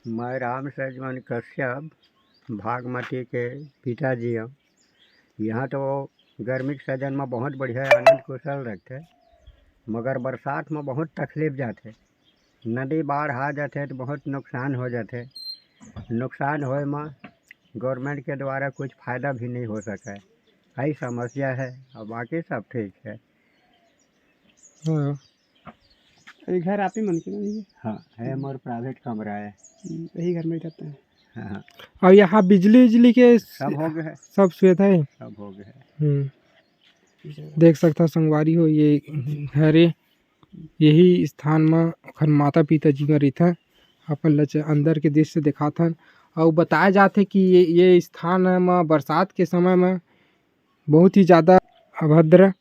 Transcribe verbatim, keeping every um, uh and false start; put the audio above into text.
मैं राम सजमन कश्यप, भागमती के पिताजी हूँ। यहाँ तो गर्मी के सीजन में बहुत बढ़िया आनंद कुशल रखते, मगर बरसात में बहुत तकलीफ जाते। नदी बाढ़ आ जाते तो बहुत नुकसान हो जाते। नुकसान होए में गवर्नमेंट के द्वारा कुछ फ़ायदा भी नहीं हो सके, यही समस्या है। अब बाकी सब ठीक है। हाँ। ये घर आप ही मन के ना, ये? हाँ, है, मोर प्राइवेट कमरा है। हम्म, यही घर में ही रहते हैं। हाँ, हाँ। और यहाँ बिजली उजली के सब हो गए है। सब सुविधा है। सब हो गए है। हम्म। देख सकता संगवारी हो, ये घर है, यही स्थान म ओखर माता पिता जी मन रहिथन। अपन ल च-, अंदर के दृश्य दिखाथन। अउ बताया जाथे कि ये, ये स्थान म बरसात के समय म बहुत ही ज़्यादा अभद्र